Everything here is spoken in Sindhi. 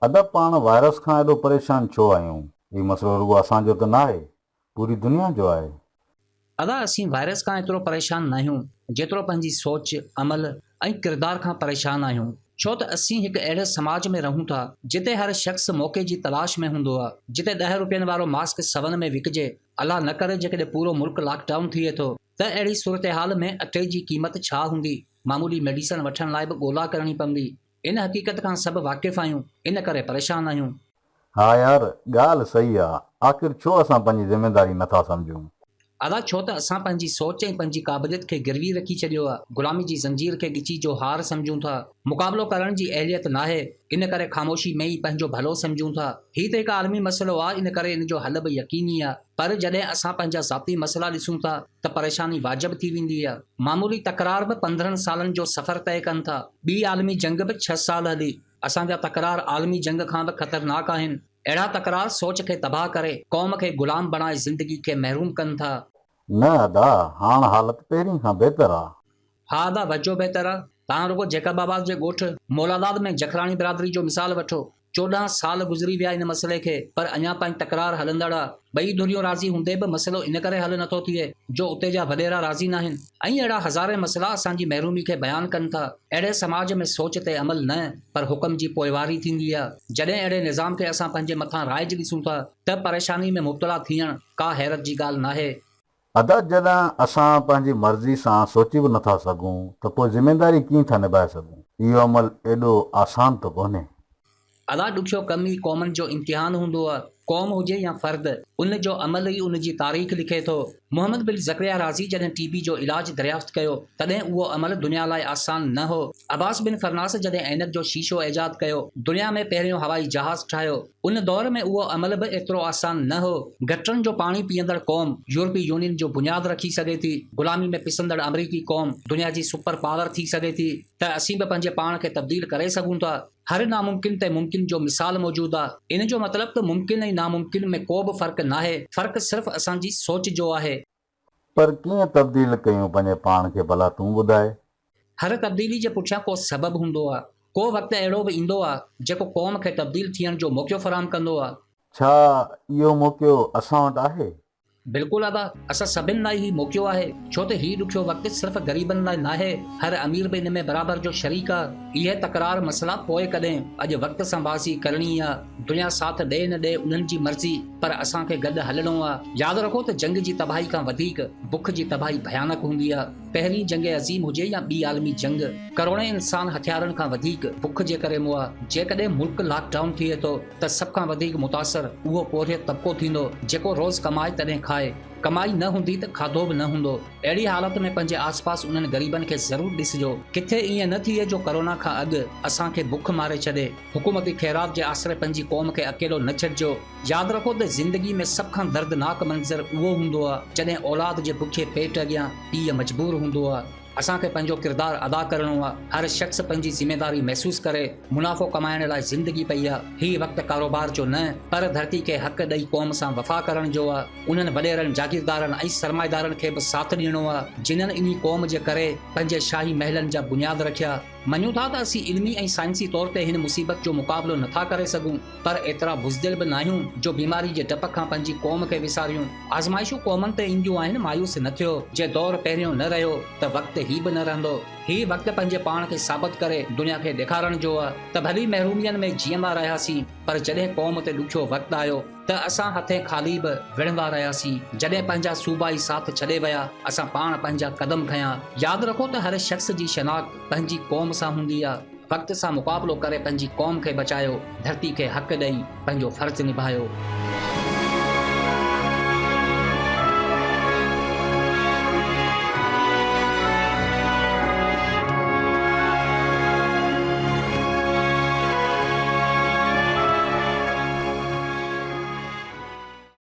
ادا پاڻ وائرس کان ايڏو پريشان ڇو آهيون؟ هي مسئلو رڳو اسان جو ته ناهي، پوري دنيا جو آهي. ادا اسين وائرس کان ايترو پريشان ناهيون جيترو پنهنجي سوچ، عمل ۽ ڪردار کان پريشان آهيون. ڇو ته اسين هڪ اهڙي سماج ۾ رهون ٿا جتي هر شخص موقعي جي تلاش ۾ هوندو آ. جتي ڏهه روپين وارو ماسڪ سون ۾ وڪجي، الله نه ڪري جيڪڏهن پورو ملڪ لاڪ ڊائون ٿئي ٿو ته اهڙي صورتحال ۾ اٽي جي قيمت ڇا هوندي؟ معمولي ميڊيسن وٺڻ لاء به ڳولا ڪرڻي پوندي. ان حقيقت کان سڀ واقف آهيون، ان ڪري پريشان آهيون. ها يار ڳالهه صحيح آ، آخر ڇو اسان پنهنجي ذميداري نٿا سمجهون؟ ادا ڇو ته اسان پنهنجي سوچ ۽ پنهنجي قابليت کي گروي رکي ڇڏيو آ، غلامي جي زنجير کي ڳچي جو هار سمجهون ٿا، مقابلو ڪرڻ جي اهليت ناهي، ان ڪري خاموشي ۾ ئي پنهنجو ڀلو سمجهون ٿا. هي ته هڪ عالمي مسئلو آ، ان ڪري ان جو حل به يقيني آ، پر جڏهن اسان پنهنجا ذاتي مسئلا ڏسون ٿا ته پريشاني واجب ٿي ويندي آ. معمولي تڪرار به 15 سالن جو سفر طئي ڪن ٿا. ٻي عالمي جنگ به ڇهه سال هلي. اسان جا تڪرار عالمي جنگ کان به خطرناڪ آهن. اهڙا تڪرار سوچ کي تباهه ڪري، قوم کي غلام بڻائي زندگي کي محروم ڪن ٿا. نه ادا، هاڻ حالت پهرين کان بهتر آ. ها ادا وجهه بهتر آ. توهان رڳو جيڪب آباد جي ڳوٺ مولاداد ۾ جکراڻي برادري جو مثال وٺو. 14 سال گذري ويا ان مسئلي کي پر اڃا تائين تڪرار هلندڙ آ. ٻئي ڌريون راضي هوندي به مسئلو ان ڪري حل نٿو ٿئي جو اتي جا وڏيرا راضي ناهن ۽ اهڙا هزارين مسئلا اسان جي محرومي کي بيان ڪن ٿا. اهڙي سماج ۾ سوچ تي عمل نه پر حڪم جي پوئواري ٿيندي آ. جڏهن اهڙي نظام کي اسان پنهنجي مٿان رائج ڏسون ٿا ته پريشاني ۾ مبتلا ٿيڻ ڪا حيرت جي ڳالهه ناهي. ادا جڏهن اسان پنهنجي مرضي سان سوچي به نٿا سگهون ته پوء ذميداري ڪيئن ٿا نڀائي سگهون؟ اهو عمل ايڏو آسان ته ڪونهي. ادا ڏکيو ڪم ئي قومن جو امتحان هوندو آ. قوم هجي يا فرد، ان جو عمل ئي ان جي تاريخ لکي ٿو. محمد بن زڪريا رازي جڏهن ٽي بي جو علاج دريافت ڪيو، تڏهن اهو عمل دنيا لاء آسان نه هو. عباس بن فرناس جڏهن عينڪ جو شيشو ايجاد ڪيو، دنيا ۾ پهريون هوائي جهاز ٺاهيو، ان دور ۾ اهو عمل به ايترو آسان نه هو. گٽرن جو پاڻي پيئندڙ قوم يورپي يونين جو بنياد رکي سگهي ٿي، غلامي ۾ پسندڙ آمريڪي قوم دنيا جي سپر پاور ٿي سگهي ٿي ته اسين به پنهنجي پاڻ کي تبديل ڪري سگهون ٿا. هر ناممڪن تي ممڪن جو مثال موجود آ. ان جو مطلب ته ممڪن ۽ ناممڪن ۾ ڪو به فرق ناهي، فرق صرف اسان جي سوچ جو آهي. پر ڪيئن تبديل ڪيون پنهنجي پاڻ کي ڀلا تون ٻڌاء. هر تبديلي جي پٺيان ڪو سبب هوندو آ. ڪو وقت اهڙو به ايندو آ جيڪو قوم کي تبديل ٿيڻ جو موقعو فراهم ڪندو آ. ڇا اهو موقعو اسان وٽ آهي؟ بلڪل ادا اسان سڀن لاء هي موقعو آهي ڇو ته هي ڏکيو وقت صرف غريبن لاء ناهي هر امير به ان ۾ برابر جو شريڪ آ. اهي تڪرار مسئلا پوء ڪڏهن اڄ وقت سان بازي ڪرڻي آ. دنيا ساٿ ڏي نه ڏي انهن جي مرضي پر اسان کي گڏ هلڻو آ. ياد رکو ته جنگ جي تباهي کان وڌيڪ بک جي تباهي ڀيانڪ هوندي آ. پهرين جنگ عظيم هجي يا ٻي عالمي جنگ، ڪروڙين انسان هٿيارن کان وڌيڪ بک جي ڪري مئا. جيڪڏهن ملڪ لاڪ ڊائون ٿئي ٿو ته سڀ کان وڌيڪ متاثر اهو پورهيت طبقو ٿيندو جيڪو روز ڪمائي تڏهن کائي. ڪمائي نه هوندي ته کاڌو به نه هوندو. اهڙي حالت ۾ پنهنجي آس پاس انهن غريبن کي ضرور ڏسجو. ڪٿي ائين نه ٿئي جو ڪرونا کان اڳ اسان کي بک ماري ڇڏي. حڪومتي خيرات جي آسري پنهنجي قوم کي اڪيلو نه ڇڏجو. ياد رکو ته زندگي ۾ سڀ کان دردناڪ منظر اهو هوندو آ جڏهن اولاد جي بکي پيٽ اڳيان پيء مجبور هوندو آ. اسان کي پنهنجو ڪردار ادا ڪرڻو آ. هر شخص پنهنجي ذميداري محسوس ڪري. منافعو ڪمائڻ لاء زندگي پئي آ. هي وقت ڪاروبار جو نه پر ڌرتي کي حق ڏئي قوم سان وفا ڪرڻ جو آ. انهن وڏيرن، جاگيردارن ۽ سرمائيدارن کي به ساٿ ڏيڻو آ جنھن انهي قوم جي ڪري پنهنجي شاهي محلن جا بنياد رکيا. مڃون ٿا ته اسين علمي ۽ سائنسي طور تي هن مصيبت جو مقابلو نٿا ڪري سگهون پر ايترا بزدل به ناهيون جو بيماري جي ڊپ کان پنهنجي قوم کي وساريون. آزمائشون قومن تي اينديون آهن مايوس نه ٿيو. جي دور پهريون نه رهيو ته وقت هي به نه رهندو. هي وقت پنهنجي پاڻ کي ثابت ڪري دنيا کي ڏيکارڻ جو آ ته ڀلي محرومين ۾ جيئندا رهياسين پر جڏهن قوم تي ڏکيو وقت آيو ته اسان هٿين خالي به وڙهندا رهياسين. جڏهن پنهنجا صوبائي ساٿ ڇڏي ويا، اسان پاڻ پنهنجا قدم کنيا. ياد رکو ته هر شخص جي شناخت پنهنجي قوم سان هوندي آ. وقت سان مقابلو ڪري پنهنجي قوم کي بچايو، ڌرتي کي حق ڏئي پنهنجو فرض نڀايو.